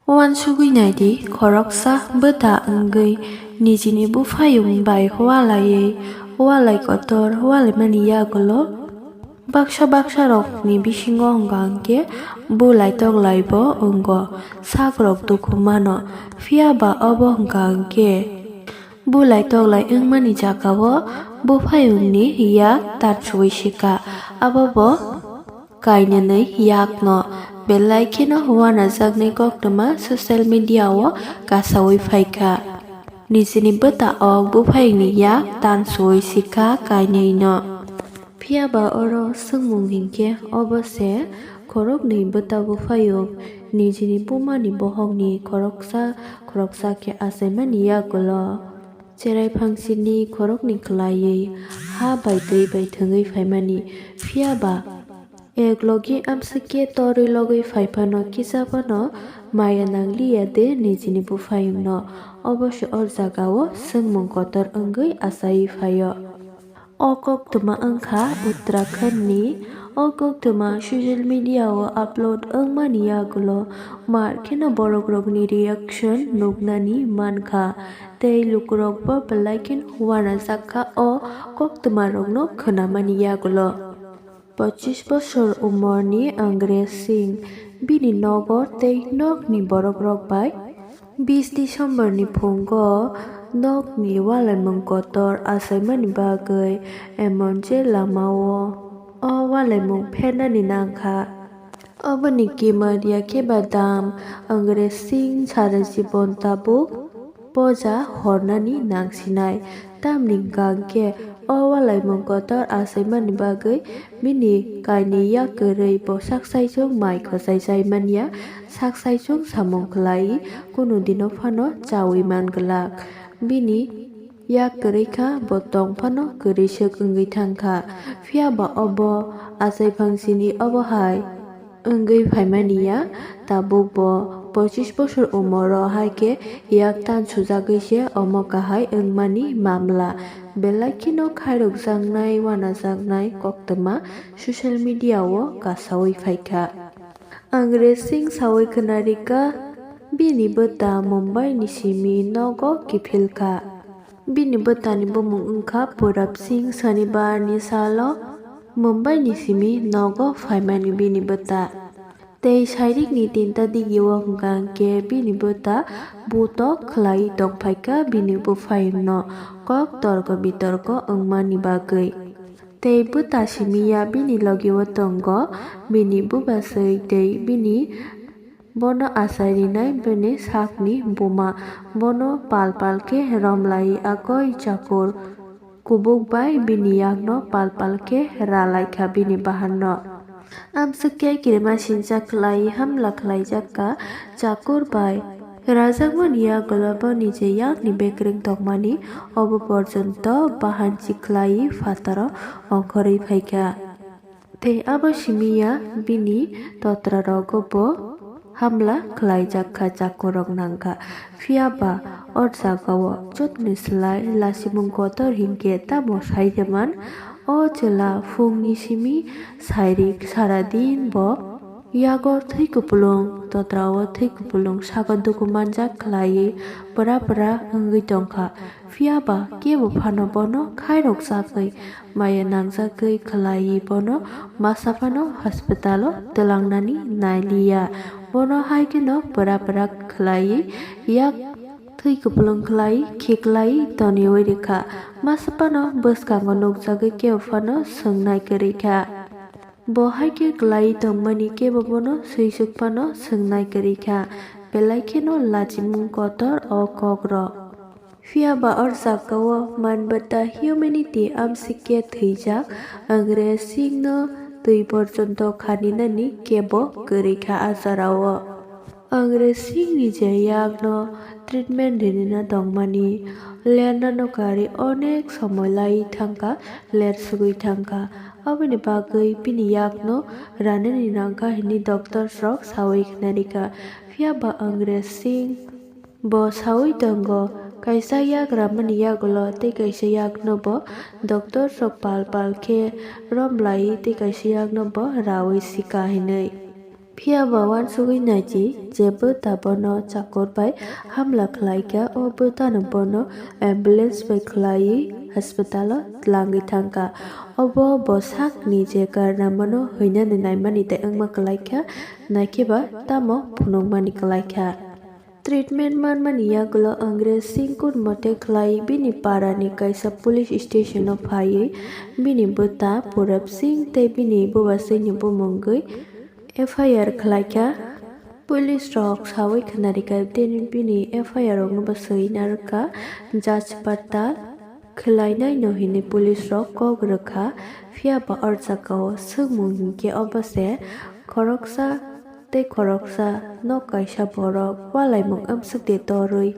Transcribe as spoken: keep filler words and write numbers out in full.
Uansugwi naidi, khoroksa bwta wngwi nijini buphayung bai hualaiwi, hualai kotor hualaimani yagulo baksa baksarokni bisingo hwnkha hwnkhe bulai toklaibo wngo, sakrok dukhu mano, phiyaba obo hwnkha hwnkhe bulai toklai wngmani jagao buphayungni yak tarchuwi sikha, abobo kainwi yakno belai kheno uanajaknai koktwma social media-o kasaui phaikha. Nijini bwta o buphayungni yak tansuwi sikha kainwino. Phiyaba oro swngmung hinkhe obo se khoroknwi bwta buphayung nijini bumani bohokni khoroksa khoroksa khe achaimani yagulo. Cherai phangsini khoroknwi khwlaiwi ha bai twi bai thwngwi phaimani. Phiyaba ek logi amswkhe torwi logwi phaiphano kisa phano maya nangliya de nijini buphayungno. Obo se o jagao swngmung kotor wngwi achaiwi phaio. O koktwma wngkha Uttarakhand ni. O koktwma social media o upload wngmani yagulo mar kheno borok rokni reaction nuknani mankha, tei lukurokbo belai kheno uanajakha o koktwma rokno khwnamani yagulo. Pochis bosor umorni Angrej Singh bini nogo tei nokni borokrok bai bis December ni phungo nokni ualaimung kotor achaimani bagwi emon je lamao o ualaimung phernani nangkha. Oboni kimar yakhe ba dam Angrej Singh sara jibon tabuk poja hornani nangsinai. Tamni hwnkha hwnkhe o ualaimung kotor achaimani bagwi bini kainwi yak kwrwi bo sak saichung mai khwchai chai manya, sak saichung samung khwlai kunu dino phano chaui man glak. Bini yak kwrwi kha, bo tong phano kwrwi swk wngwi thang kha. Phiya ba obo achai phangsini obo hai wngwi phaimani ya, tabuk bo pochis bosor umoro hai khe yak tan sujagwi se omo kahai wngmani mamla. Belai kheno khairokjaknai, uanajaknai koktwma social media o kasaui phaikha. Angrej Singh saui khwnarikha, bini bwta Mumbai ni simi nogo kiphilkha. Bini bwtani bumung wngkha Purab Singh. Sonibar ni salo Mumbai ni simi nogo phaimani bini bwta. Tei sairik ni tinta digi o hwnkha hwnkhe bini bwta butok khlai tongphaikha bini buphayungno, kok torko bitorko wngmani bagwi. Tei bwta simi ya bini logi o tongo bini bubaswi tei bini bono achai rinai bini sakni buma. Bono pal pal khe romlai akoi chakur kubuk bai bini yakno pal pal khe ralai kha bini bahanno. Amswk khe kirima sincha khlai hamla khlaijak kha chakur bai. Rajakmani yagulo boni je yakni bekreng tongmani obo porjonto bahan chikhlai phataro ongkhorwi phaikha. Tei abo simi ya bini totra rogo bo hamla khlaijak kha, chakurrok nang kha. Phiya ba o jagao jotoni slai lachimung kotor hinkhe tamo sai de man? O chwla phungni simi sairik sara din bo yago thwi kupulung, totrao thwi kupulung, sago duku manjak khlaiwi pura pura wngwi tongkha. Phiya ba kebo phano bono khairok chagwi maya nangjagwi khlaiwi bono masa phano hospital o twlangnani nailiya. Bono hai kheno pura pura khlaiwi yak thwi kupulung khlai khiklai toniwi rikha. Masa phano bwskango nukjagwi kebo phano swngnai kwrwi kha. Bo hai khe kwlaiwi tongmani kebo bono swisuk phano swngnai kwrwi kha, belai kheno lachimung kotor o kokrok. Phiya ba o jagao manbata humanity amswk khe thwijak Angrej Singh no twi porjonto khaninani kebo kwrwi kha a jorao. Angrej Singh ni je yakno treatment rinina tongmani lernano karwi onek somoi lai thangkha, ler sugwi thangkha. Aboni bagwi bini yakno ranani nangkha hwnwi doctors rok saui khnarikha. Phiya ba Angrej Singh bo saui tongo, kaisa yak ramani yagulo tei kaisa yakno bo doctors rok pal pal khe romlai tei kaisa yakno bo raui sika hwnwi. Phiya ba uansugwi naidi je bwta bono chakur bai hamla khlaikha, o bwtano bono ambulance bai khlaiwi hospital o tlangwi thangkha. Obo bo sakni je karnamano hwinani naimani tei wngma kwlaikha, naikheba tamo phunukmani kwlaikha. Treatment manmani yagulo Angrez Singh kun mote khlai bini parani kaisa police station o phaiwi bini bwta Purab Singh tei bini bubaswini bumungwi F I R khlaikha. Police rok sawi khwnarikha tini bini F I R rokno bo swi narwkha judge patal khwlainaino hinwi police rok kok rwkha. Phiya ba o jagao swngmung hinkhe obo se khoroksa tei khoroksa nok kaisa borok walaimung amswk de torwi.